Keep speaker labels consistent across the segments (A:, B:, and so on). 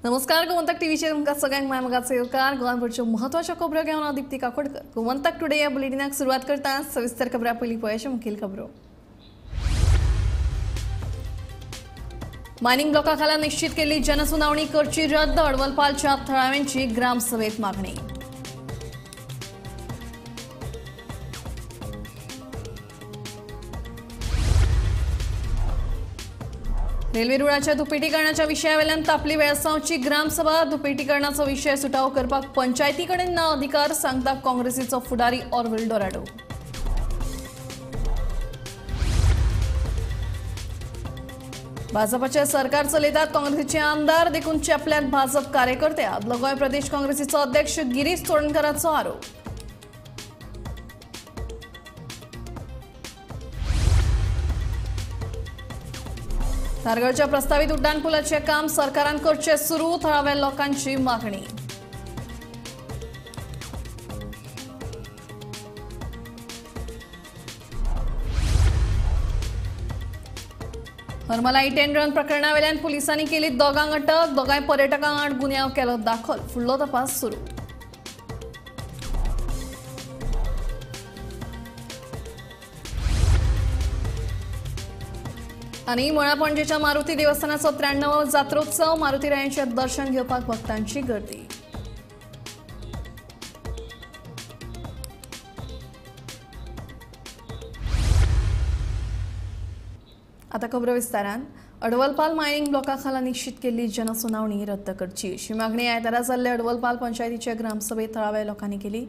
A: नमस्कार, गोमंतक टीव्हीचेर तुमकां सगळ्यांक माय मोगाचो येवकार. गोंयभरच्यो म्हत्वाच्यो खबरो घेवन हांव दीप्ती काकोडकर. गोमंतक टुडे ह्या बुलेटिनाक सुरवात करता. सविस्तर खबरां पयलीं पळयाच्यो मुखेल खबरो. मायनिंग ब्लॉका खाला निश्चित केल्ली जनसुनावणी करची रद्द, अडवलपालच्या थळाव्यांची ग्रामसभेत मागणी. रेल्वे रुळाच्या दुपेटीकरणाच्या विशयावेल्यान तापली वेळसांवची ग्रामसभा. दुपेटीकरणाचो विशय सुटावो करपाक पंचायती कडेन ना अधिकार, सांगता काँग्रेसीचो फुडारी ऑर्विल डोराडो. भाजपाचे सरकार चलयतात काँग्रेसीचे आमदार, देखून चेपल्यात भाजप कार्यकर्ते. आदलो गोंय प्रदेश काँग्रेसीचो अध्यक्ष गिरीश चोडणकाराचो आरोप. धारगळच्या प्रस्तावित उड्डाणपुलाचे काम सरकारान करचे सुरू, थळाव्या लोकांची मागणी. हरमला हिट अँड रन प्रकरणावेल्यान पुलिसांनी केली दोगांक अटक. दोगांय पर्यटकां आड गुन्यांव केलो दाखल. फुडलो तपास सुरू. आनी मळा पणजेच्या मारुती देवस्थानाचो 93वो जात्रोत्सव. मारुतीरायांचें दर्शन घेवपाक भक्तांची गर्दी. आता खबरो विस्तारान. अडवलपाल मायनिंग ब्लॉका खाला निश्चित केल्ली जनसुनावणी रद्द करची अशी मागणी आयतारा जाल्ले अडवलपाल पंचायतीच्या ग्रामसभेत थळाव्या लोकांनी केली.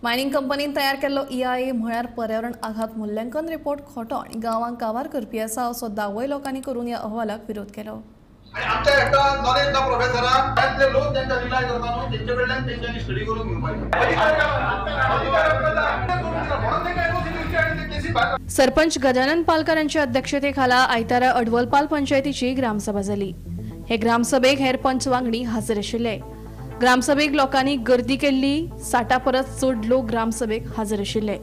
A: मायनिंग कंपनीन तयार केल्लो EIA म्हळ्यार पर्यावरण आघात मूल्यांकन रिपोर्ट खोटो आनी गांवांक काबार करपी आसा असो दावोय लोकांनी करून ह्या अहवालाक विरोध केलो.
B: आमच्या एका नॉलेज ना प्रोफेसराक त्यातले लोक त्यांचा रिलाय करता न्हू, तेंचे कडल्यान तेंच्यांनी स्टडी करून घेवपाक.
A: सरपंच गजानन पालकर यांच्या अध्यक्षतेखाला आयतारा अडवलपाल पंचायतीची ग्रामसभा जाली. हे ग्रामसभेक हेर पंच वांगडी हजर आशिल्ले. ग्रामसभेक लोकांनी गर्दी केल्ली. 60 परस चड लोक ग्रामसभेक हजर आशिल्ले.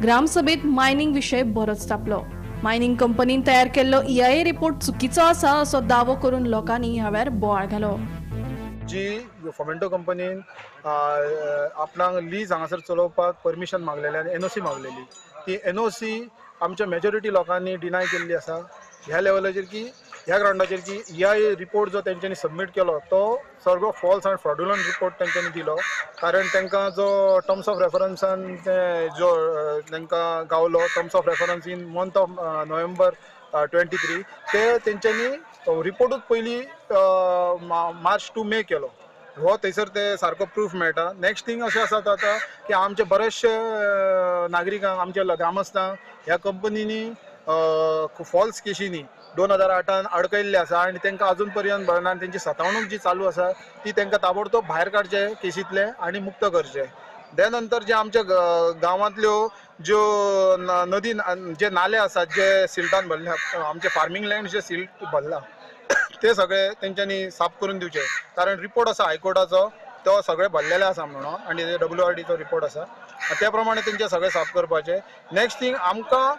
A: ग्रामसभेत मायनिंग विशय बरोच तापलो. मायनिंग कंपनीन तयार केल्लो EIA report चुकीचो आसा असो दावो करून लोकांनी ह्या वेळार बोवाळ घालो.
C: जी फोमेंटो कंपनीन आपणाक लीज हांगासर चलोवपाक परमिशन मागलेली आनी NOC मागलेली, ती NOC आमच्या मेजॉरिटी लोकांनी डिनाय केल्ली आसा. ह्या लेवलाचेर की ह्या ग्रावंडाचेर की EIA report जो तेंच्यांनी सबमीट केलो तो सगळो फॉल्स आनी फ्रॉड्युलंट रिपोर्ट तेंच्यांनी दिलो. कारण तांकां जो टर्म्स ऑफ रेफरन्सान जो तांकां गावलो terms of reference in month of November 23, ते तेंच्यांनी रिपोर्टूच पयलीं मार्च टू मे केलो. हो थंयसर ते सारको प्रूफ मेळटा. नेक्स्ट थींग अशें आसा आतां की आमचे बरेचशे नागरिकांक, आमच्या ग्रामस्थांक ह्या कंपनींनी फॉल्स केशींनी 2008 अडकयल्ले आसा आनी तांकां अजून पर्यंत भरना आनी तेंची सतावणूक जी चालू आसा ती तांकां ताबडतोब भायर काडचे केशींतले आनी मुक्त करचे. त्या नंतर जे आमच्या गांवांतल्यो ज्यो नदी जे नाले आसात जे सिल्टान भरल्या, आमचे फार्मींग लँड जे सिल्ट भरला ते सगळे तेंच्यांनी साफ करून दिवचे. कारण रिपोर्ट आसा हायकोर्टाचो, तो सगळे भरलेले आसा म्हणून, आनी WRDचो रिपोर्ट आसा त्या प्रमाणे तेंचे सगळे साफ करपाचे. नेक्स्ट थींग, आमकां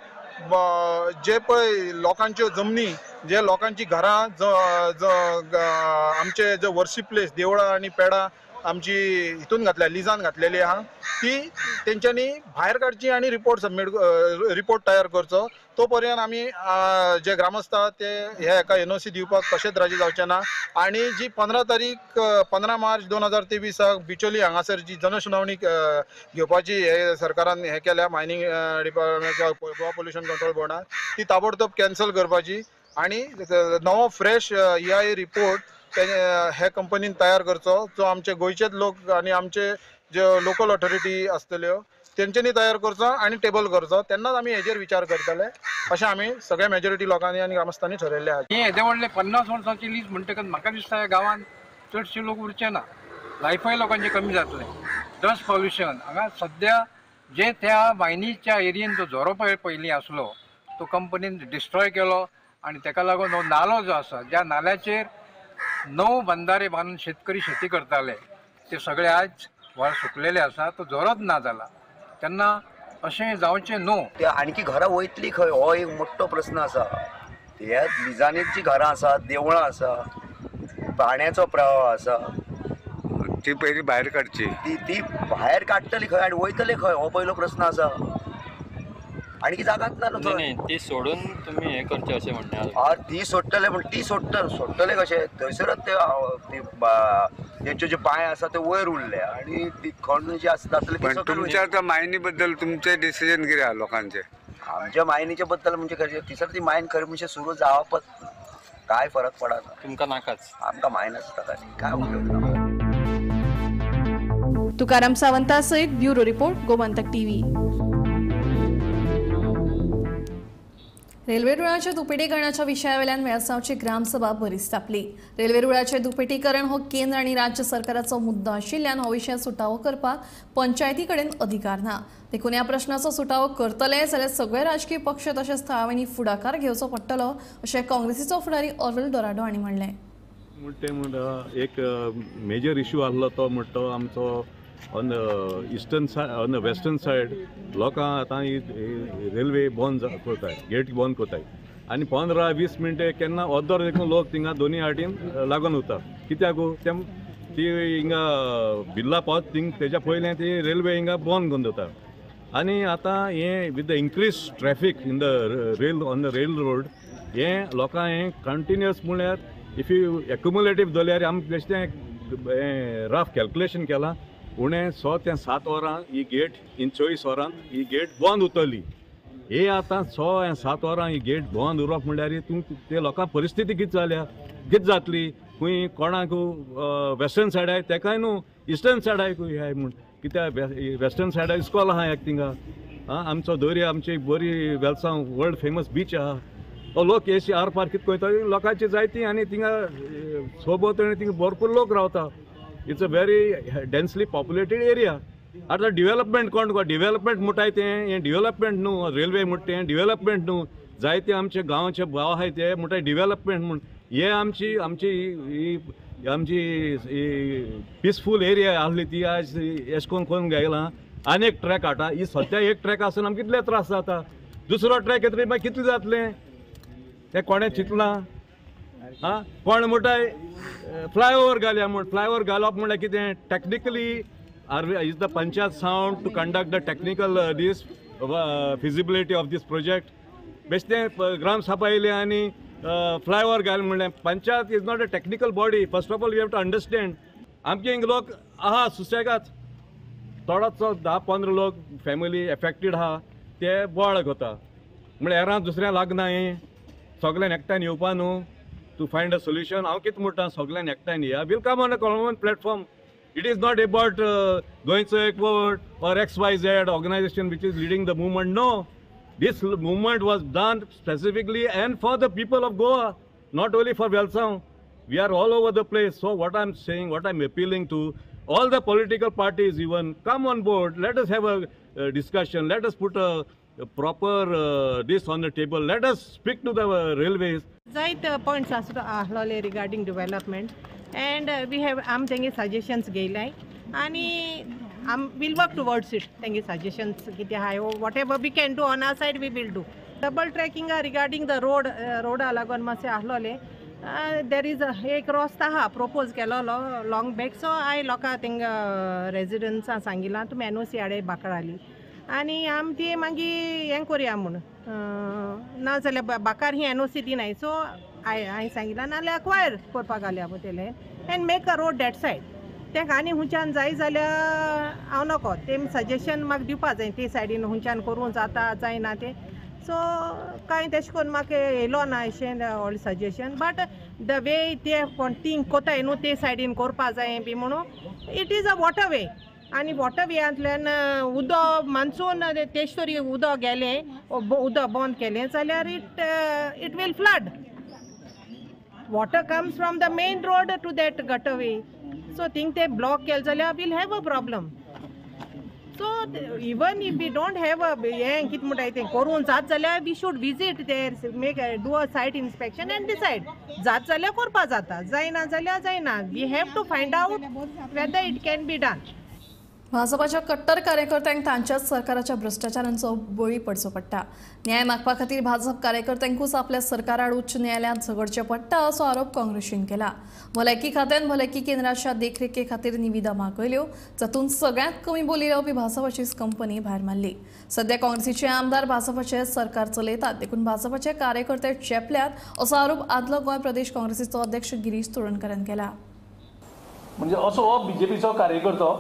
C: जे पळय लोकांच्यो जमनी, जे लोकांची घरां, आमचे जे वर्शीप प्लेस देवळां आनी पेडां आमची हितून घातल्या, लिजान घातलेली आहा, ती तेंच्यांनी भायर काडची आनी रिपोर्ट सबमीट रिपोर्ट तयार करचो. तो पर्यंत आमी जे ग्रामस्थ आहा ते ह्या हेका NOC दिवपाक कशेंच राजी जावचे ना. आनी जी 15 तारीख 15 मार्च 2023 बिचोली हांगासर जी जनसुनावणी घेवपाची हे सरकारान हें केल्या मायनिंग डिपार्टमेंटच्या गोवा पोल्युशन कंट्रोल बोर्डान, ती ताबडतोब कॅन्सल करपाची आनी नवो फ्रेश EIA report हे कंपनीन तयार करचो, जो आमचे गोंयचेच लोक आनी आमचे जे लोकल ऑथॉरिटी आसतल्यो तेंच्यांनी तयार करचो आनी टेबल करचो. तेन्नाच आमी हेजेर विचार करतले अशें आमी सगळ्या मेजॉरिटी लोकांनी आनी ग्रामस्थांनी ठरयल्लें आसा.
D: हे येदे व्हडले 50 वर्सांची लीज म्हणटकच म्हाका दिसता ह्या गांवांत चडशे लोक उरचे ना, लायफय लोकांचें कमी जातलें. डस्ट पॉल्युशन हांगा सद्या जे त्या मायनीच्या एरियेन जो झरो पळय पयलीं आसलो तो कंपनीन डिस्ट्रॉय केलो आनी तेका लागून हो नालो जो आसा, ज्या नाल्याचेर 9 बंधारे बांदून शेतकरी शेती करताले ते सगळे आज व्हाळ सुकलेले आसा, तो झरोच ना जाला. तेन्ना अशें जावचें न्हू.
E: ते आणखी घरां वयतली खंय हो एक मोठो प्रस्न आसा. ह्या लिजांनी जी घरां आसा, देवळां आसा, पाण्याचो प्रवाह आसा
F: ती पयली भायर काडची,
E: ती ती भायर काडटली खंय आनी वयतले खंय हो पयलो प्रस्न आसा. आनी जागाच ना न्हू
G: थंय. ती सोडून तुमी हें करचें अशें म्हणणें.
E: ती सोडटले पूण ती सोडटले कशें? थंयसरच ते तेंच्यो जे पांय आसा ते वयर उरले आनी ती खण जी आसा जातली.
F: पण तुमच्या आतां मायनी बद्दल तुमचें डिसिजन कितें आहा लोकांचें?
E: आमच्या मायनीच्या बद्दल म्हणजे खरें थंयसर ती मायन खरें म्हणजे सुरू जावपच काय फरक पडना.
G: तुमकां नाकाच,
E: आमकां मायन आसता काय उपयोग ना.
A: तुकाराम सावंता सहित bureau report, Gomantak TV. Railway रुळाच्या दुपेटीकरणाच्या विशयावेल्यान वेळसावची ग्रामसभा बरीच तापली. रेल्वे रुळाचे दुपेटीकरण हो केंद्र आनी राज्य सरकाराचो मुद्दो आशिल्ल्यान हो विशय सुटावो करपाक पंचायती कडेन अधिकार ना. देखून ह्या प्रश्नाचो सुटावो करतले जाल्यार सगळे राजकीय पक्ष तशेंच थळाव्यांनी फुडाकार घेवचो पडटलो अशें काँग्रेसीचो फुडारी ऑर्वेल डोराडो हांणी म्हणलें.
H: एक मेजर इश्यू आसलो तो म्हणटा आमचो on the eastern side, on the western side लोकां आतां ही रेल्वे बंद करताय, गेट बंद करताय आनी 15-20 मिनटां केन्ना अर्दर देखून लोक थिंगा दोनी आटीन लागून उरता. कित्याक ते ती हिंगा बिर्ला पावत थिंग तेज्या पयलें ती रेल्वे हिंगा बंद करून दवरता. आनी आतां हें with the increase traffic in the rail on the rail road हें लोकां हें कंटिन्युअस म्हळ्यार if you एक्युमुलेटीव धरल्यार आमी बेश्टें हें रफ कॅल्कुलेशन केलां उणें 6 ते 7 वरां ही गेट इन 24 वरां ही गेट बंद उरतली. हे आतां 6 ते 7 वरां ही गेट बंद उरप म्हणल्यार तूं ते लोकां परिस्थिती कितें जाल्या, कितें जातली? खंय कोणाक वेस्टर्न सायडाक तेकाय न्हू इस्टर्न सायडाकूय हाय म्हूण कित्याक वेस्टर्न सायडाक इस्कॉल आहा एक थिंगा आमचो दर्या आमची बरी वेलसांव वर्ल्ड फेमस बीच आहा. लोक एशी आर पार कितें कोयता लोकांची जायती आनी थिंगा सोबत थिंगा भरपूर लोक रावता. It's a very densely populated area. आतां डिवेलपमेंट कोण डिवेलपमेंट म्हणटाय तें हें डिवेलपमेंट न्हू, रेल्वे म्हणटा तें डिवेलपमेंट न्हू. जायते आमचे गांवचे भाव आहाय ते म्हणटाय डिवेलपमेंट म्हूण. हे आमची आमची ही आमची पिसफूल एरिया आहली ती आज एश कोन कोन गेला आनी एक ट्रॅक हाडटा. ही सद्या एक ट्रॅक आसून आमकां कितले त्रास जाता, दुसरो ट्रॅक येतली मागीर कितले जातलें तें कोणें चिंतलां? आं कोण म्हणटाय फ्लायओवर घालया म्हूण. फ्लायओवर घालप म्हणल्यार कितें? Technically are is the panchayat sound to conduct the technical this feasibility of this project? बेश्टें ग्रामसभा येयली आनी फ्लायओवर घाल म्हणलें. Panchayat is not a technical body. First of all you have to understand. आमचे हिंग लोक आहा सुसेगात, थोडोसो 10-15 लोक फॅमिली एफेक्टेड आहा ते बोवाळ करता म्हळ्यार हेरां दुसऱ्यां लागना हें सगळ्यान एकठांय येवपा न्हू टू फायंड अ सोल्युशन. हांव कितें म्हणटा सगळ्यान एकठांय येया, we'll come on a common platform. It is not about Goencho Ekvott or X Y Z organisation which is leading the movement. No, this movement was done specifically and for the people of Goa, not only for Velsao. We are all over the place. So what I am saying, what I am appealing to all the political parties even, come on board, let us have a discussion, let us put a proper this on the table, let us speak to the railways.
I: जायत points आसलोले regarding development and we have आम तेंगे suggestions घेयलाय आनी आम will work towards it. तेंगे suggestions कितें आहाय whatever we can do on our side we will do. Double ट्रॅकिंगा regarding the road, रोडा लागून मातशें आसलोले there is एक रस्तो आहा प्रपोज केलोलो लॉंग बॅक. सो हांवें लोकांक तेंगा रेजिडंट्सां सांगिलां तुमी एनओसी हाडे बाकडाली आनी आम ती मागीर हें कोरया म्हूण, ना जाल्यार बाकार ही एनओसी दिनाय. सो हांवें सांगिलां नाल्यार अक्वायर करपाक घालया तेलें and make a road that side. तेंका आनी हुंच्यान जाय जाल्यार हांव नको तें सजेशन म्हाका दिवपा जाय ते सायडीन हुंच्यान करूं जाता जायना तें. सो कांय तेशें करून म्हाका येयलो ना अशें व्हडलें सजेशन, बट the वे ते कोण थिंक कोताय न्हू ते सायडीन करपा जाय बी म्हणून it is a water way. आनी वॉटर वेयांतल्यान उदक मानसून तेश तरी उदक गेलें, उदक बंद केलें जाल्यार it it will flood. Water comes from the main road to that gutter way. So thing ते ब्लॉक केलें जाल्यार we'll have a problem. So even if we don't have a हें कितें म्हणटाय तें करूंक जात जाल्यार we should visit there, make do a site inspection and decide. जात जाल्यार करपा जाता, जायना जाल्यार जायना. We have to find out whether it can be done.
A: भाजपाच्या कट्टर कार्यकर्त्यांक तांच्याच सरकाराच्या भ्रष्टाचारांचो बळी पडचो पडटा. न्याय मागपा खातीर भाजप कार्यकर्त्यांकूच आपल्या सरकाराआड उच्च न्यायालयांत झगडचें पडटा असो आरोप काँग्रेसीन केला. भलायकी खात्यान भलायकी केंद्राच्या देखरेखे खातीर निविदा मागयल्यो, जातूंत सगळ्यांत कमी बोली लावपी भाजपाचीच कंपनी भायर मारली. सध्या काँग्रेसीचे आमदार भाजपाचे सरकार चलयतात, देखून भाजपाचे कार्यकर्ते चेपल्यात असो आरोप आदलो गोंय प्रदेश काँग्रेसीचो अध्यक्ष गिरीश चोडणकारान केला.
J: म्हणजे असो हो बीजेपीचो कार्यकर्तो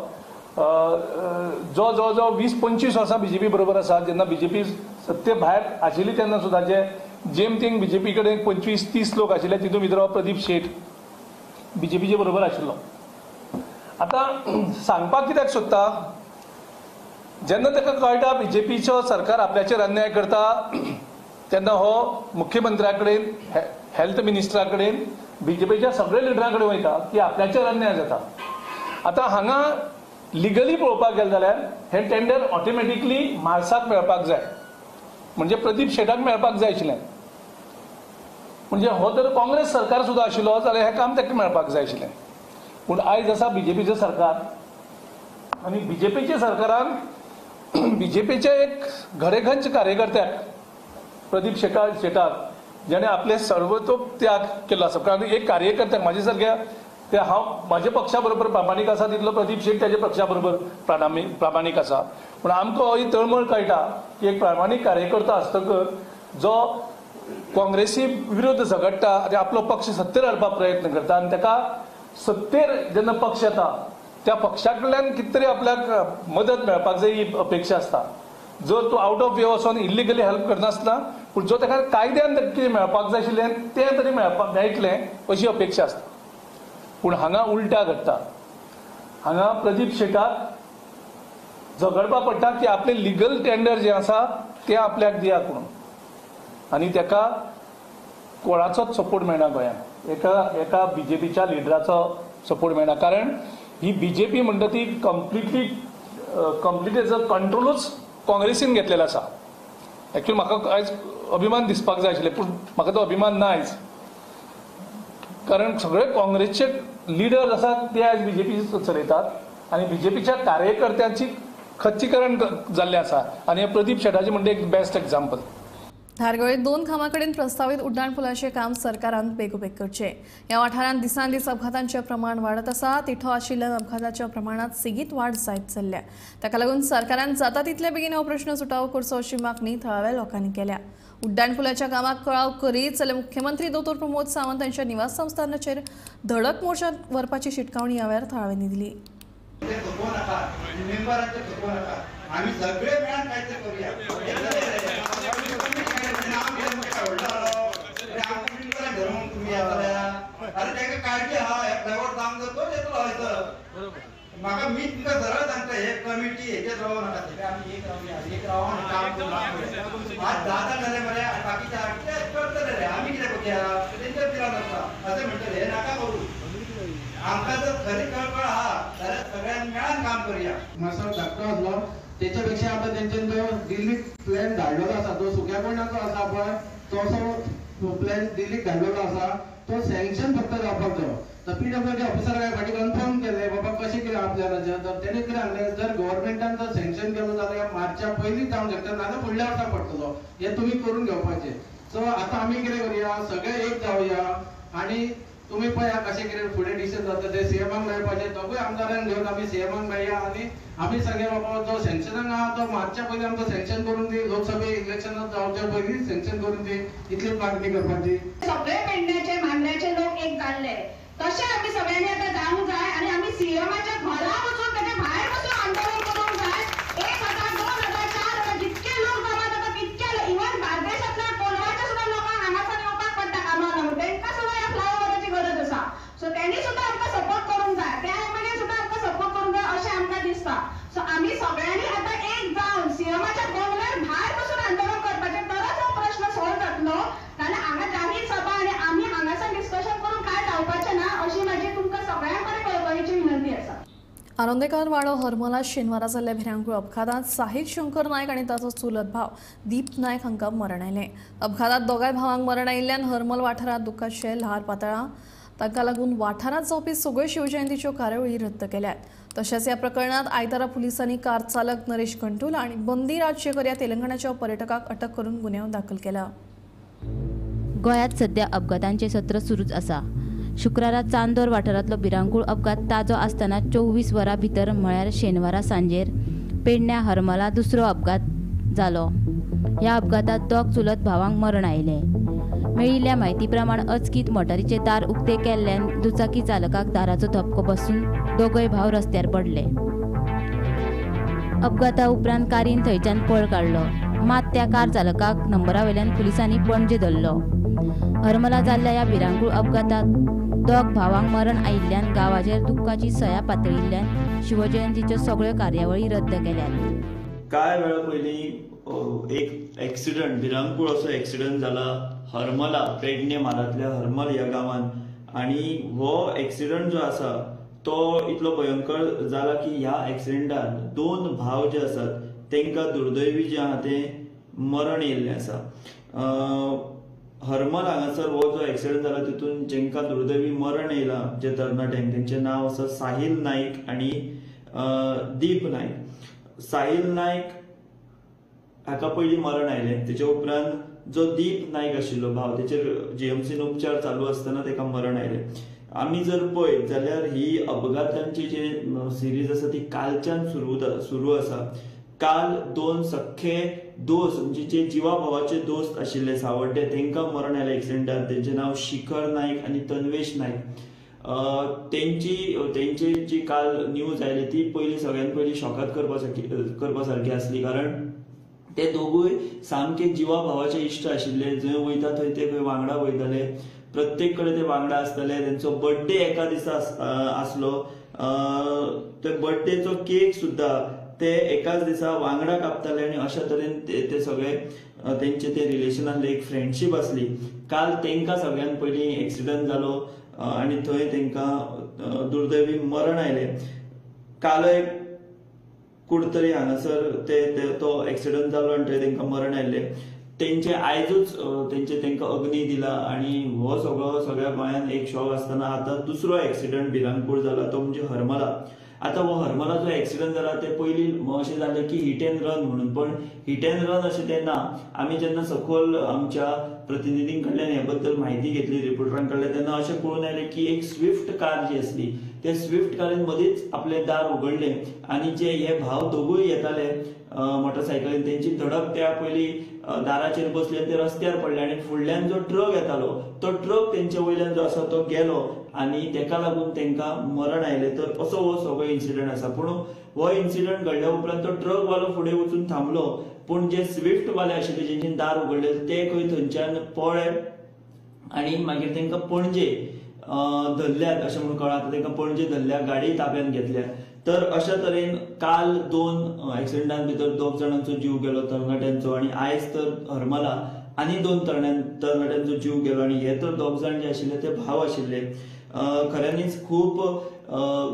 J: जो जो जो 20-25 वर्सां बीजेपी बरोबर आसा, जेन्ना बीजेपी सत्ते भायर आशिल्ली तेन्ना सुद्दां जे जेम तेम बीजेपी कडेन 25-30 लोक आशिल्ले, तितून भितर प्रदीप शेट बीजेपीचे बरोबर आशिल्लो. आतां सांगपाक कित्याक सोदता, जेन्ना ताका कळटा बीजेपीचो सरकार आपल्याचेर अन्याय करता तेन्ना हो मुख्यमंत्र्या कडेन, हेल्थ मिनिस्टरा कडेन, बीजेपीच्या सगळे लिडरां कडेन वयता की आपल्याचेर अन्याय जाता. आतां हांगा लिगली पळोवपाक गेलें जाल्यार हें टेंडर ऑटोमॅटिकली मार्साक मेळपाक जाय, म्हणजे प्रदीप शेटाक मेळपाक जाय आशिल्लें. म्हणजे हो जर काँग्रेस सरकार सुद्दां आशिल्लो जाल्यार हें काम ताका मेळपाक जाय आशिल्लें. पूण आयज आसा बीजेपीचें सरकार आनी बीजेपीच्या सरकारान बीजेपीच्या एक घडेघंच कार्यकर्त्याक प्रदीप शेटाक जेणे आपले सर्वतो त्याग केलो आसा. कारण एक कार्यकर्त्याक म्हाजे सारक्या ते हांव म्हाज्या पक्षा बरोबर प्रामाणीक आसा तितलो प्रदीप शेट ताज्या पक्षा बरोबर प्रामाणीक आसा. पूण आमकां ही तळमळ कळटा की एक प्रामाणीक कार्यकर्तो आसतकच जो काँग्रेसी विरुद्ध झगडटा आनी आपलो पक्ष सत्तेर हाडपाक प्रयत्न करता आनी ताका सत्तेर जेन्ना पक्ष येता त्या पक्षा कडल्यान कितें तरी आपल्याक मदत मेळपाक जाय ही अपेक्षा आसता. जर तूं आवट ऑफ वे वचोन इल्लिगली हेल्प करनासतना पूण जो ताका कायद्यान कितें मेळपाक जाय आशिल्लें तें तरी मेळपाक मेळटलें अशी अपेक्षा आसता. पूण हांगा उल्टा घडटा. हांगा प्रदीप शेटाक झगडपा पडटा की आपले लिगल टेंडर जें आसा तें आपल्याक दियात म्हणून, आनी ताका कोणाचोच सपोर्ट मेळना गोंयांत, एका बीजेपीच्या लिडराचो सपोर्ट मेळना. कारण ही बीजेपी म्हणटा ती कंप्लिटली तेजो कंट्रोलूच काँग्रेसीन घेतलेलो आसा. एक्चुअली म्हाका आयज अभिमान दिसपाक जाय आशिल्ले पूण म्हाका तो अभिमान ना आयज, कारण सगळे काँग्रेसचे लिडर आसात ते आयज बीजेपी चलयतात आनी बीजेपीच्या कार्यकर्त्यांची खच्चीकरण जाल्लें आसा. आनी प्रदीप शेटाचें म्हणजे एक बेस्ट एग्जाम्पल.
A: धारगळेत 2 खांबाकडेन प्रस्तावित उड्डाण पुलाचें काम सरकारान बेगोबेग करचें. ह्या वाठारांत दिसान दीस अपघातांचें प्रमाण वाडत आसा. तिठो आशिल्ल्यान अपघाताच्या प्रमाणांत सेगीत वाड जायत चल्ल्या. ताका लागून सरकारान जाता तितले बेगीन हो प्रश्न सुटावो करचो अशी मागणी थळाव्या लोकांनी केल्या. उड्डाण पुलाच्या कामाक कळाव करीत जाल्यार मुख्यमंत्री दोतोर प्रमोद सावंत हांच्या निवास संस्थानाचेर धडक मोर्चा व्हरपाची शिटकावणी ह्या वेळार थळाव्यांनी दिली.
B: म्हाका मी तुमकां सरळ सांगता, हे कमिटी हेचेच रावो नाका, आमी एक रावया, एक रावन काम करून आज 10 जाण जाले मरे, बाकीचे ते करतले रे, आमी कितें करुया, तेंच्या पिरान आसता अशें म्हणटले. हे नाका करू, आमकां जर खरी कळकळ आहा जाल्यार सगळ्यांनी मेळान काम करुया.
K: मातसो धाकटो आसलो तेच्या पेक्षा आतां तेंच्यान जो दिल्लीक प्लॅन धाडलेलो आसा, जो सुक्यापणाचो आसा पळय तो असो प्लॅन दिल्लीक धाडलेलो आसा, तो सँक्शन फक्त जावपाक जायो. तर पीडब्ल्यूडी ऑफिसरा फाटी कन्फर्म केलें बाबा कशें कितें आपल्या, तर तेणें कितें सांगलें, जर गव्हर्मेंटान जर सँक्शन केलो जाल्यार मार्चा पयलीं जावंक शकता, नाजाल्यार फुडल्या वर्सा पडटलो, हें तुमी करून घेवपाचें. सो आतां आमी कितें करुया, सगळे एक जावया आनी तुमी पळया कशें कितें फुडें डिसिजन जाता तें सीएमाक मेळपाचें. दोगूय आमदारांक घेवन आमी सीएमाक मेळया आनी आमी सांगया बाबा जो सँक्शनाक आहा तो मार्चा पयलीं आमकां सँक्शन करून दी, लोकसभे इलेक्शनाक जावच्या पयलीं सँक्शन करून दी, इतलीच मागणी करपाची.
L: सगळे पेडण्याचे मांद्र्याचे लोक एक जाल्ले, तशें आमी सगळ्यांनी आतां जावंक जाय आनी आमी सीएमाच्या घरा वचून ताच्या भायर वचून आंदोलन करूंक जाय. 1000, 2000, 4000 जितके लोक जमा जाता तितके, इवन बार्देसांतल्या कोलवाच्या सुद्दां लोकांक हांगासर येवपाक पडटा कामाक लागून, तांकां सुद्दां ह्या फ्लायओवराची गरज आसा. सो तेणी सुद्दां आमकां सपोर्ट करूंक जाय, त्या एमएलए सुद्दां आमकां सपोर्ट करूंक जाय अशें आमकां दिसता. सो आमी सगळ्यांनी आतां एक जावन सीएमाच्या बंगल्यार भायर बसून आंदोलन करपाचें, तरच हो प्रश्न सॉल्व जातलो. नाजाल्यार हांगा जाहीर सभा आनी आमी हांगासर डिस्कशन करून कांय जावपाचें ना अशी म्हाजी तुमकां सगळ्यां कडेन कळकळीची विनंती आसा.
A: आरोंदेकार वाडो हरमला शेनवारा जाल्ल्या भिरांकूळ अपघातांत साहिद शंकर नायक आनी ताचो चुलत भाव दीप नायक हांकां मरण आयलें. अपघातांत दोगांय भावांक मरण आयिल्ल्यान हरमल वाठारांत दुख्खाचें ल्हार पातळ्ळां. तांकां लागून वाठारांत जावपी सगळ्यो शिवजयंतीच्यो कार्यावळी रद्द केल्यात. तशेंच ह्या प्रकरणांत आयतारा पुलिसांनी कार चालक नरेश घंटुला आनी बंदी राजशेखर ह्या तेलंगणाच्या पर्यटकाक अटक करून गुन्यांव दाखल केला.
M: गोंयांत सध्या अपघातांचे सत्र सुरूच आसा. शुक्रारा चांदोर वाठारांतलो भिरांकूळ अपघात ताजो आसतना 24 वरां भितर म्हळ्यार शेनवारा सांजेर पेडण्या हरमला दुसरो अपघात जालो. ह्या अपघातात दोग चुलत भावांक मरण आयलें. मेळिल्ल्या म्हायती प्रमाण अचकीत मोटारीचें दार उक्तें केल्ल्यान दुचाकी चालकाक दाराचो धपको बसून दोगय भाव रस्त्यार पडले. अपघाता उपरांत कारीन थंयच्यान पळ काडलो, मात त्या कार चालकाक नंबरा वयल्यान पुलिसांनी पणजे धरलो. हरमला जाल्ल्या ह्या भिरांकूळ अपघातात दोग भावांक मरण आयिल्ल्यान गांवाचेर दुख्खाची सया पातळिल्ल्यान शिवजयंतीच्यो सगळ्यो कार्यावळी रद्द केल्यात.
N: कांय वेळा पयलीं एक एक्सिडंट, भिरांकूळ असो एक्सिडंट जाला हरमला, पेडणे म्हालांतल्या हरमल ह्या गांवांत. आनी हो एक्सिडंट जो आसा तो इतलो भयंकर जाला की ह्या एक्सिडंटान दोन भाव जे आसात तांकां दुर्दैवी जें आहा तें मरण येयल्लें आसा. हरमल हांगासर हो जो एक्सिडंट जाला तितून जेंकां दुर्दैवी मरण येयलां जे तरणाट्यांक, तेंचें नांव आसा साहिल नायक आनी दीप नायक. साहिल नायक हाका पयलीं मरण आयलें, तेच्या उपरांत जो दीप नायक आशिल्लो भाव तेचेर जीएमसीन उपचार चालू आसतना तेका मरण आयलें. आमी जर पळयत जाल्यार ही अपघातांची जी सिरीज आसा ती कालच्यान सुरू आसा. काल दोन सख्खे दोस्त म्हणजे जे जिवा भावाचे दोस्त आशिल्ले सावड्डे तांकां मरण आयलें एक्सिडंटान. तेंचें नांव शिखर नायक आनी तन्वेश नायक. तेंची जी काल न्यूज आयली ती पयली सगळ्यात पयली शॉकात करपा सारकी आसली, कारण ते दोगूय सामके जिवा भावाचे इश्ट आशिल्ले. जंय वयता थंय ते खंय वांगडा वयताले, प्रत्येक कडेन ते वांगडा आसताले. तेंचो बर्थडे एका दिसा आसलो, त्या बर्थडेचो केक सुद्दां ते एकाच दिसा वांगडा कापताले आनी अशा तरेन ते सगळे तेंचे ते रिलेशन आसले, एक फ्रेंडशीप आसली. काल तेंकां सगळ्यान पयलीं एक्सिडंट जालो आनी थंय तेंकां दुर्दैवी मरण आयलें. कालय कुडतरी हांगासर ते तो एक्सिडंट जालो आनी थंय तेंकां मरण आयलें. तेंचे आयजूच तेंचे तेंकां अग्नी दिला आनी हो सगळो सगळ्या गोंयांत एक शॉक आसतना आतां दुसरो एक्सिडंट भिरांकूळ जाला तो म्हणजे हरमला. आतां हो हरमला जो एक्सिडंट जाला ते पयलीं अशें जालें की हिट एंड रन म्हणून, पण हिट एंड रन अशें तें ना. आमी जेन्ना सखोल आमच्या प्रतिनिधीं कडल्यान हे बद्दल म्हायती घेतली, रिपोर्टरां कडल्यान, तेन्ना अशें कळून आयलें की एक स्विफ्ट कार जी आसली ते स्विफ्ट कारीन मदींच आपलें दार उगडलें आनी जे हे भाव दोगूय येताले मोटरसायकलीन तेंची धडक त्या पयलीं दाराचेर बसली आनी ते रस्त्यार पडले आनी फुडल्यान जो ट्रक येतालो तो ट्रक तेंचे वयल्यान जो आसा तो गेलो आनी तेका लागून तेंकां मरण आयलें. तर असो हो सगळो इन्सिडंट आसा. पूण हो इन्सिडंट घडल्या उपरांत तो ट्रक वालो फुडें वचून थांबलो, पूण जे स्विफ्ट वाले आशिल्ले जेंच्यानी दार उगडले ते खंय थंयच्यान पळ्ळे आनी मागीर तेंकां पणजे धरल्यात अशें म्हणून कळ्ळां. आतां तेंकां पणजे धरल्या, गाडी ताब्यांत घेतल्या. तर अशा तरेन काल दोन एक्सिडंटान भितर दोग जाणांचो जीव गेलो तरणाट्यांचो आनी आयज तर हरमला आनी दोन तरणाट्यांचो जीव गेलो आनी हे तर दोग जाण जे आशिल्ले ते भाव आशिल्ले. खऱ्यांनीच खूब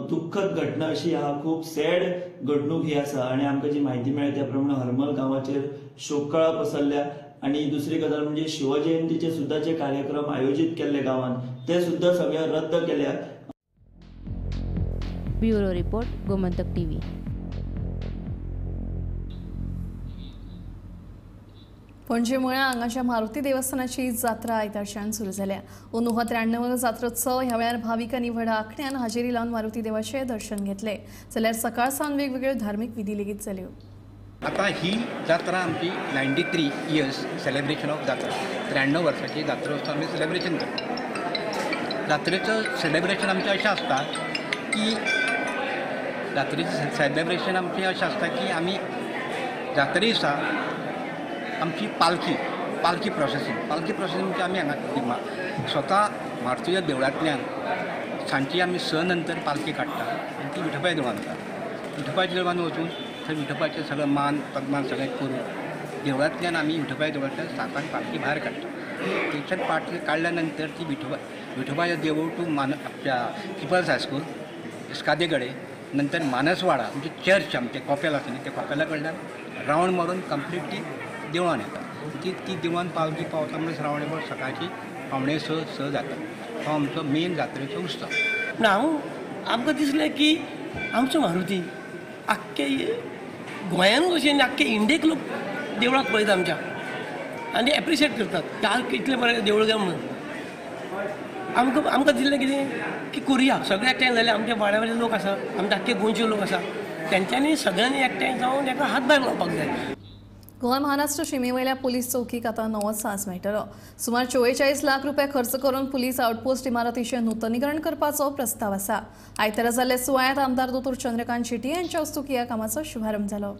N: दुख्खद घटना अशी आहा, खूब सॅड घडणूक ही आसा आनी आमकां जी म्हायती मेळ्ळी त्या प्रमाणे हरमल गांवाचेर शोककळा पसरल्या. आनी दुसरी गजाल म्हणजे शिवजयंतीचे सुद्दां जे कार्यक्रम आयोजीत केल्ले गांवांत ते सुद्दां सगळे रद्द केल्या.
M: Bureau report, Gomantak TV.
A: Panaji मुळ्या हांगाच्या मारुती देवस्थानाची जात्रा आयतारच्यान सुरू जाल्या. अंदू 93 जात्रोत्सव ह्या वेळार भाविकांनी व्हडा आंकड्यान हाजेरी लावन मारुती देवाचें दर्शन घेतलें. जाल्यार सकाळ सावन वेगवेगळ्यो धार्मीक विधी लेगीत जाल्यो.
O: आतां ही जात्रा आमची 93 इयर्स सेलिब्रेशन ऑफ जात्रा, 93 वर्साची जात्रोत्सव आमी सेलिब्रेशन करता. जात्रेचो सेलिब्रेशन आमचें अशें आसता की जात्रेचें सेलिब्रेशन आमचें अशें आसता की आमी जात्रे दिसा आमची पालखी पालखी प्रोसेसींग म्हणजे आमी हांगा स्वता मारुतीच्या देवळांतल्यान सांजची आमी 6 नंतर पालखी काडटा आनी ती विठोबाय देवळान वता. विठोबाच्या देवळान वचून थंय विठोबाचें सगळें मान पद्मान सगळें करून देवळांतल्यान आमी विठोबाय देवळांतल्यान 7 पालखी भायर काडटा. थंयच्यान पालखी काडल्या नंतर ती विठोबाच्या देवूळ टू मान आमच्या पिपल्स हायस्कूल इस्कादे कडेन, नंतर मानसवाडा म्हणजे चर्च आमचें कॉपेल आसा न्ही त्या कॉपेला कडल्यान रावंड मारून कंप्लीट ती देवळान येता. ती ती देवळान पालखी पावता म्हणजे श्रावण सकाळची 5:45 6 जाता. हो आमचो मेन जात्रेचो उत्सव.
P: ना हांव आमकां दिसलें की आमचो मारुती आख्खे गोंयानूच अशें न्ही, आख्खे इंडियेक लोक देवळाक पळयता आमच्या आनी एप्रिशिएट करतात आज इतलें बरें देवूळ काय म्हणून. आमकां आमकां दिसलें कितें की करुया, सगळे एकठांय जाले, आमच्या वाड्या वयले लोक आसा, आमचे आख्खे गोंयचे लोक आसा, तेंच्यांनी सगळ्यांनी एकठांय जावन ताका हातभार लावपाक जाय.
A: गोवा महाराष्ट्र शिमेवयल्या पुलीस चौकीक आतां नवो साज मेळटलो. सुमार 44 लाख रुपये खर्च करून पुलीस आउटपोस्ट इमारतीचें नूतनीकरण करपाचो प्रस्ताव आसा. आयतारा जाल्ल्या सुवाळ्यांत आमदार दोतोर चंद्रकांत शेट्टी यांच्या हस्तुकीं ह्या कामाचो शुभारंभ जालो.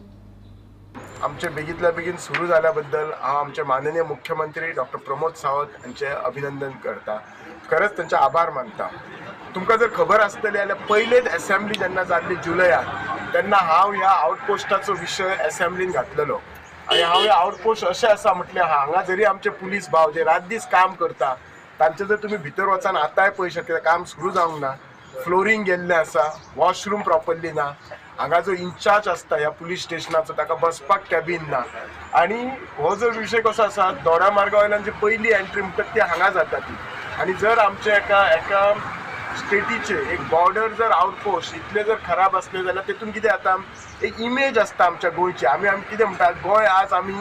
Q: आमचे बेगीतल्या बेगीन सुरू जाल्याबद्दल हांव आमचे माननीय मुख्यमंत्री डॉक्टर प्रमोद सावंत हांचे अभिनंदन करता, खरेंच तांचे आभार मानता. तुमकां जर खबर आसतली जाल्यार पयलेच एसेंब्ली जेन्ना जाल्ली जुलयात तेन्ना हांव ह्या आउटपोस्टाचो विशय एसेंब्लीन घातलेलो आनी हांव हे आउटपोस्ट अशें आसा म्हटल्यार हांगा जरी आमचे पुलीस भाव जे रात दीस काम करता तांचे जर तुमी भितर वचान आतांय पळय शकता काम सुरू जावंक ना, फ्लोरींग गेल्लें आसा, वॉशरूम प्रॉपरली ना, हांगा जो इन्चार्ज आसता ह्या पुलीस स्टेशनाचो ताका बसपाक कॅबीन ना. आनी हो जो विशय कसो आसा दोडा मार्गा वयल्यान जी पयली एंट्री म्हणटात ती हांगा जाता ती, आनी जर आमच्या एका एका स्टेटीचे एक बॉर्डर जर आउटपोस्ट इतले जर खराब आसले जाल्यार तेतून कितें जाता एक इमेज आसता आमच्या गोंयची. आमी आमी कितें म्हणटा गोंय आज आमी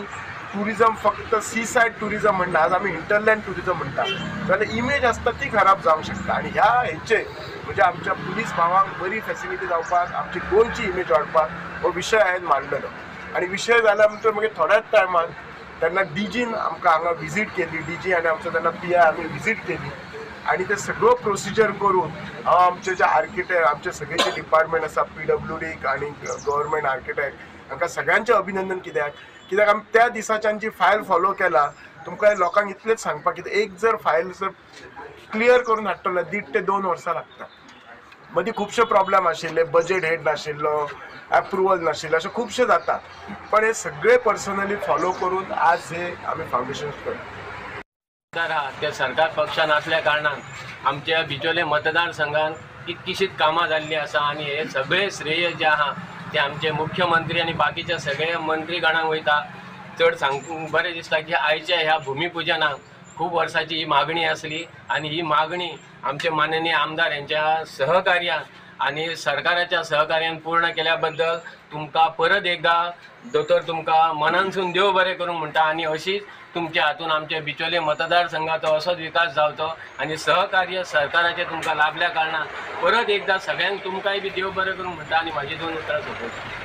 Q: ट्युरिजम फक्त सी सायड ट्युरिजम म्हणटा, आज आमी हिंटरलँड ट्युरिजम म्हणटा, जाल्यार इमेज आसता ती खराब जावंक शकता. आनी ह्या हेचे म्हणजे आमच्या पुलीस भावांक बरी फेसिलिटी जावपाक आमची गोंयची इमेज वाडपाक हो विशय हांवें मांडलेलो. आनी विशय जाल्या नंतर मागीर थोड्याच टायमान तेन्ना डीजीन आमकां हांगा विजीट केली, डीजी आनी आमचो तेन्ना पीआय आमी विजीट केली आनी ते सगळो प्रोसिजर करून हांव आमचे जे आर्किटेक्ट आमचे सगळे जे डिपार्टमेंट आसा पीडब्ल्यूडी आनी गव्हर्मेंट आर्किटेक्ट हांकां सगळ्यांचें अभिनंदन. कित्याक कित्याक आमी त्या दिसाच्यान जी फायल फॉलो केला तुमकां लोकांक इतलेंच सांगपाक कितें एक जर फायल जर क्लियर करून हाडटलो 1.5 ते 2 वर्सां लागता. मदीं खुबशे प्रॉब्लम आशिल्ले, बजेट हेड नाशिल्लो, एप्रुवल नाशिल्लें, अशें खुबशें जाता, पण हे सगळे पर्सनली फॉलो करून आज हे आमी फावंडेशन करता.
R: आहा ते सरकार पक्षान आसल्या कारणान आमच्या बिचोले मतदारसंघान कितकीशीच कामां जाल्लीं आसा आनी हे सगळे श्रेय जे आहा ते आमचे मुख्यमंत्री आनी बाकीच्या सगळ्या मंत्रीगणांक वयता. चड सांगूंक बरें दिसता की आयच्या ह्या भुमिपुजनाक खूब वर्साची ही मागणी आसली आनी ही मागणी आमचे माननीय आमदार यांच्या सहकार्यान आनी सरकाराच्या सहकार्यान पूर्ण केल्या बद्दल तुमकां परत एकदा दोतोर तुमकां मनानसून देव बरें करूंक म्हणटा आनी अशीच तुमच्या हातून आमच्या बिचोले मतदारसंघाचो असोच विकास जावचो आनी सहकार्य सरकाराचें तुमकां लाभल्या कारणान परत एकदा सगळ्यांक तुमकांय बी देव बरें करूंक म्हणटा आनी म्हाजी 2 उतरां सोंपयता.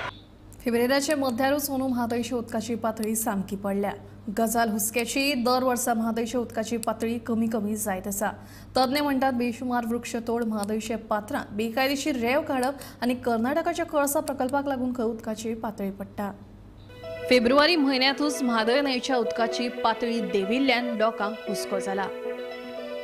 A: फेब्रेराचे मध्यारूच अंदू म्हादयच्या उदकाची पातळी सामकी पडल्या. गजाल हुस्क्याची, दर वर्सा म्हादयच्या उदकाची पातळी कमी कमी जायत आसा. तज्ञ म्हणटात बेशुमार वृक्षतोड, म्हादयच्या पात्रांत बेकायदेशीर रेंव काडप आनी कर्नाटकाच्या कळसा प्रकल्पाक लागून खंय उदकाची पातळी पडटा. फेब्रुवारी म्हयन्यांतूच म्हादय न्हंयच्या उदकाची पातळी देंविल्ल्यान लोकांक हुस्को जाला.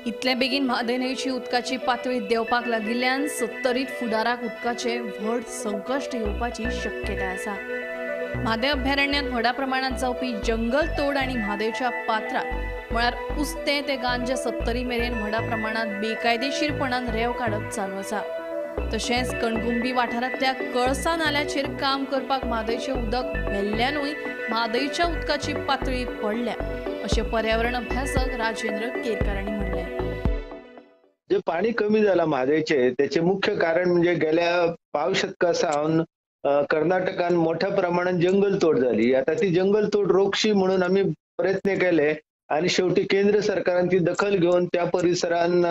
A: इतले बेगीन म्हादय न्हंयची उदकाची पातळी देंवपाक लागिल्ल्यान सत्तरीत फुडाराक उदकाचें व्हड संकश्ट येवपाची शक्यताय आसा. म्हादय अभयारण्यांत व्हडा प्रमाणांत जावपी जंगल तोड आनी म्हादयच्या पात्रांत म्हळ्यार उस्तें ते गांजे सत्तरी मेरेन व्हडा प्रमाणांत बेकायदेशीरपणान रेंव काडप चालू आसा. तशेंच कणकुंबी वाठारांतल्या कळसा नाल्याचेर काम करपाक म्हादयचें उदक व्हेल्ल्यानूय म्हादयच्या उदकाची पातळी पडल्या अशें पर्यावरण अभ्यासक राजेंद्र केरकर हांणी म्हणलें.
S: जे पाणी कमी जाला म्हादयचे त्याचे मुख्य कारण म्हणजे गेल्या पाव शतका सावन कर्नाटकान मोठ्या प्रमाणात जंगल तोड झाली. आता ती जंगल तोड रोखशी म्हणून आम्ही प्रयत्न केले आणि शेवटी केंद्र सरकारान ती दखल घेवन त्या परिसरान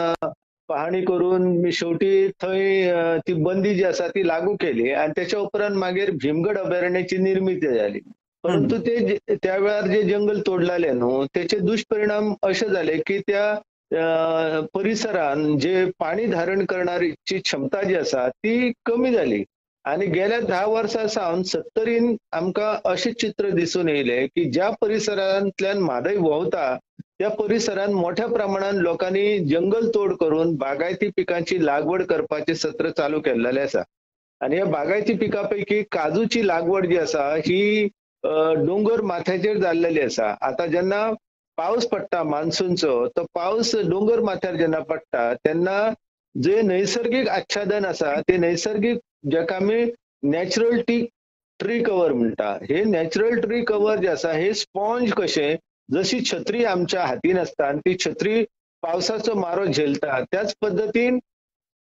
S: पाहणी करून शेवटी थंय ती बंदी जी आसा ती लागू केली आणि त्याच्या उपरांत मागीर भीमगड अभयारण्याची निर्मिती झाली. परंतु ते त्या वेळार जे जंगल तोडलेले न्हू त्याचे दुष्परिणाम असे झाले की त्या परिसरान जे पाणी धारण करणारी क्षमता जी आसा ती कमी झाली आणि गेल्या 10 वर्सां सावन सत्तरीन आमकां अशें चित्र दिसून येयलें की ज्या परिसरांतल्यान म्हादय व्हांवता त्या परिसरांत मोठ्या प्रमाणात लोकांनी जंगल तोड करून बागायती पिकांची लागवड करपाचें सत्र चालू केल्लेलें आसा. आनी ह्या बागायती पिकां पैकी काजूची लागवड जी आसा ही डोंगर माथ्याचेर जाल्लेली आसा. आतां जेन्ना पावस पडटा मान्सूनचो तो पावस डोंगर माथ्यार जेन्ना पडटा तेन्ना जे नैसर्गिक आच्छादन आसा ते नैसर्गिक जेका आमी नॅचरल ट्री कवर म्हणटा, हे नॅचरल ट्री कवर जे आसा हे स्पॉन्ज कशें जशी छत्री आमच्या हातीन आसता आनी ती छत्री पावसाचो मारो झेलता त्याच पद्दतीन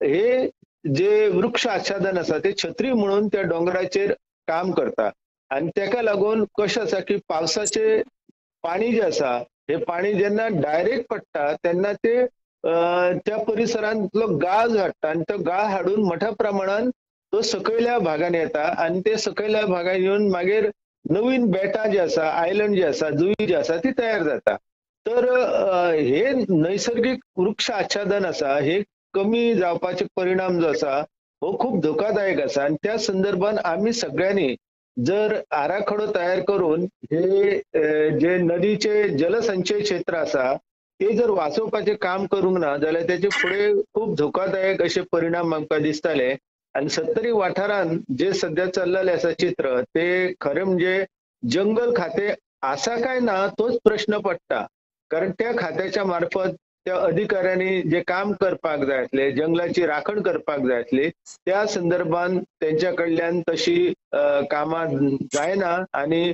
S: हे जे वृक्ष आच्छादन आसा ते छत्री म्हणून त्या डोंगराचेर काम करता आनी तेका लागून कशें आसा की पावसाचे पाणी जे आसा हे पाणी जेन्ना डायरेक्ट पडटा तेन्ना ते त्या परिसरांतलो गाळ हाडटा आनी तो गाळ हाडून मोठ्या प्रमाणान तो सकयल्या भागान येता आनी ते सकयल्या भागान येवन मागीर नवीन बेटां जी आसा, आयलंड जे आसा, जुई जी आसा ती तयार जाता. तर हे नैसर्गिक वृक्ष आच्छादन आसा हे कमी जावपाचे परिणाम जो आसा हो खूब धोकादायक आसा आनी त्या संदर्भान आमी सगळ्यांनी जर आराखडो तयार करून हे जे नदीचे जलसंचय क्षेत्र आसा ते जर वाचोवपाचें काम करूंक ना जाल्यार तेचे फुडें खूब धोकादायक अशे परिणाम आमकां दिसताले. आनी सत्तरी वाठारान जे सद्या चल्लेलें आसा चित्र ते खरें म्हणजे जंगल खातें आसा काय ना तोच प्रश्न पडटा, कारण त्या खात्याच्या मार्फत त्या अधिकाऱ्यांनी जे काम करपाक जाय आसलें, जंगलाची राखण करपाक जाय आसली, त्या संदर्भान तेंच्या कडल्यान तशी कामां जायना आनी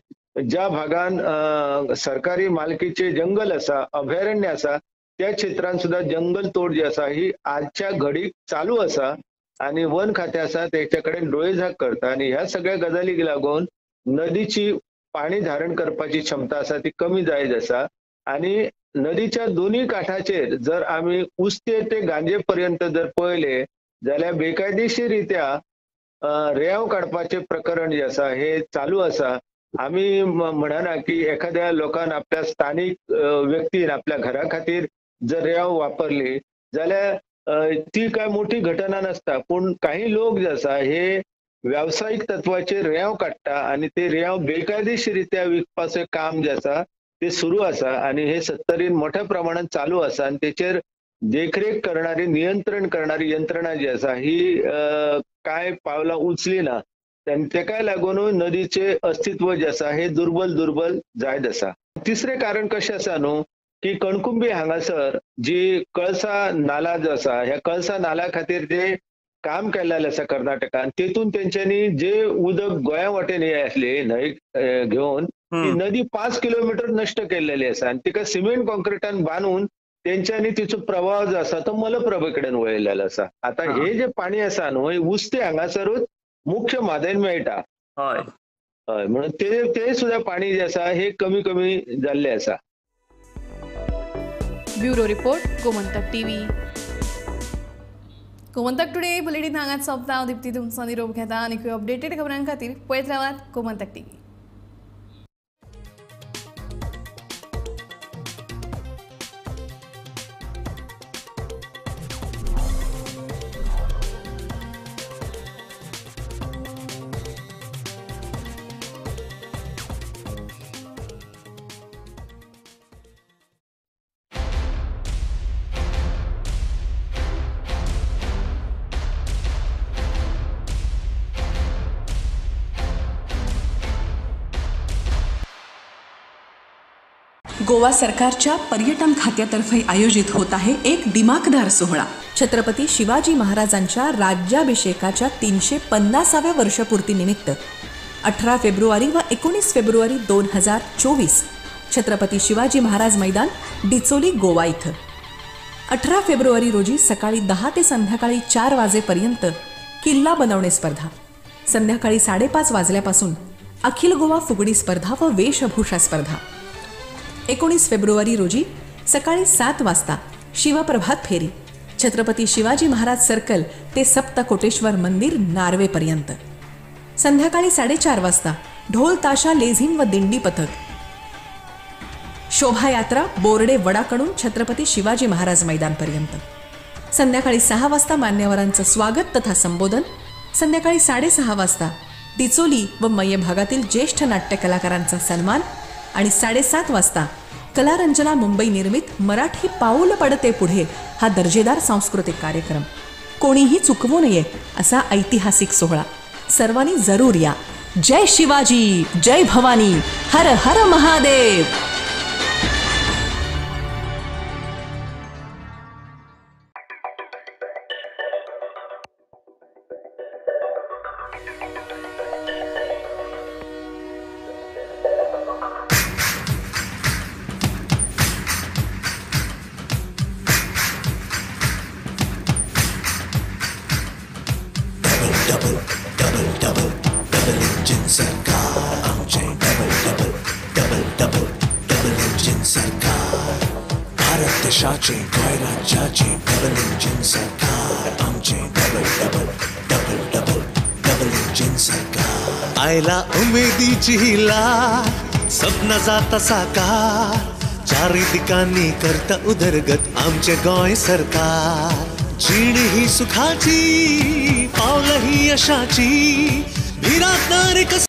S: ज्या भागान सरकारी मालकीचे जंगल आसा, अभयारण्य आसा, त्या क्षेत्रान सुद्दां जंगल तोड जी आसा ही आजच्या घडीक चालू आसा आनी वन खातें आसा तेच्या कडेन डोळेझाक करता आनी ह्या सगळ्या गजालीक लागून नदीची पाणी धारण करपाची क्षमता आसा ती कमी जायत आसा आनी नदीच्या दोनूय काठाचेर जर आमी उस्ते ते गांजे पर्यंत जर पळयले जाल्यार बेकायदेशीर रित्या रेंव काडपाचें प्रकरण जें आसा हे चालू आसा. आमी म्हणना की एखाद्या लोकान आपल्या स्थानीक व्यक्तीन आपल्या घरा खातीर जर रेंव वापरली जाल्यार ती काय मोठी घटना नासता, पूण काही लोक जे आसा हे व्यावसायीक तत्वाचेर रेंव काडटा आनी ते रेंव बेकायदेशीर रित्या विकपाचें काम जें आसा ते सुरू आसा आनी हे सत्तरीन मोठ्या प्रमाणात चालू आसा आनी तेचेर देखरेख करणारी, नियंत्रण करणारी यंत्रणा जी आसा ही काय पावलां उचली ना आनी तेकाय लागूनूय नदीचें अस्तित्व जें आसा हे दुर्बल दुर्बल जायत आसा. तिसरें कारण कशें आसा न्हू की कणकुंबी हांगासर जी कळसा नाला जो आसा ह्या कळसा नाला खातीर जे काम केल्लें आसा कर्नाटकान तेतून तेंच्यांनी जे उदक गोंया वाटेन हे आसली न्हंय घेवन ती नदी 5 किलोमीटर नश्ट केल्लेली आसा आनी तिका सिमेंट कॉन्क्रिटान बांदून तेंच्यांनी तिचो प्रवाह जो आसा तो मलप्रभे कडेन वळयलेलो आसा. आतां हे जे पाणी आसा न्हू हे उस्ते हांगासरूच मुख्य म्हादयन मेळटा, हय हय, म्हणून ते सुद्दां पाणी जे आसा हे कमी कमी जाल्लें आसा.
A: Bureau report, Gomantak TV. Gomantak today bulletin हांगाच सोंपता. हांव दीप्ती तुमचो निरोप घेता आनी अपडेटेड खबरां खातीर पळयत रावात गोमंतक टीव्ही.
T: गोवा सरकारच्या पर्यटन खात्यातर्फे आयोजित होत आहे एक दिमाखदार सोहळा. छत्रपती शिवाजी महाराजांच्या राज्याभिषेकाच्या 350व्या वर्षपूर्तीनिमित्त 18 फेब्रुवारी व 19 फेब्रुवारी 2024 छत्रपती शिवाजी महाराज मैदान, डिचोली, गोवा इथं 18 फेब्रुवारी रोजी सकाळी 10 ते संध्याकाळी 4 वाजेपर्यंत किल्ला बनवणे स्पर्धा, संध्याकाळी 5:30 वाजल्यापासून अखिल गोवा फुगडी स्पर्धा व वेशभूषा स्पर्धा, 19 फेब्रुवारी रोजी सकाळी 7 वाजता शिवप्रभात फेरी, छत्रपती शिवाजी महाराज सर्कल ते सप्तकोटेश्वर मंदिर नार्वेपर्यंत, संध्याकाळी 4:30 वाजता ढोल ताशा लेझिम व दिंडी पथक शोभायात्रा बोर्डे वडाकडून छत्रपती शिवाजी महाराज मैदानपर्यंत, संध्याकाळी 6 वाजता मान्यवरांचं स्वागत तथा संबोधन, संध्याकाळी 6:30 वाजता डिचोली व मय्ये भागातील ज्येष्ठ नाट्य कलाकारांचा सन्मान आणि 7:30 वाजता कलारंजना मुंबई निर्मित मराठी पाऊल पडते पुढे हा दर्जेदार सांस्कृतिक कार्यक्रम कोणीही चुकवू नये असा ऐतिहासिक सोहळा सर्वांनी जरूर या. जय शिवाजी, जय भवानी, हर हर Mahadev.
U: Double double double double engine सरकार आमचें double double double double double engine सरकार भारत देशाचें गोंय राज्याचें डबल इंजीन सरकार आमचें double double double double double engine सरकार
V: आयला उमेदीची लाट सपना जाता साकार चारी दिकांनी करता उदरगत आमचें गोंय सरकार जीण ही सुखाची पावलं ही यशाची भिरांत ना रे.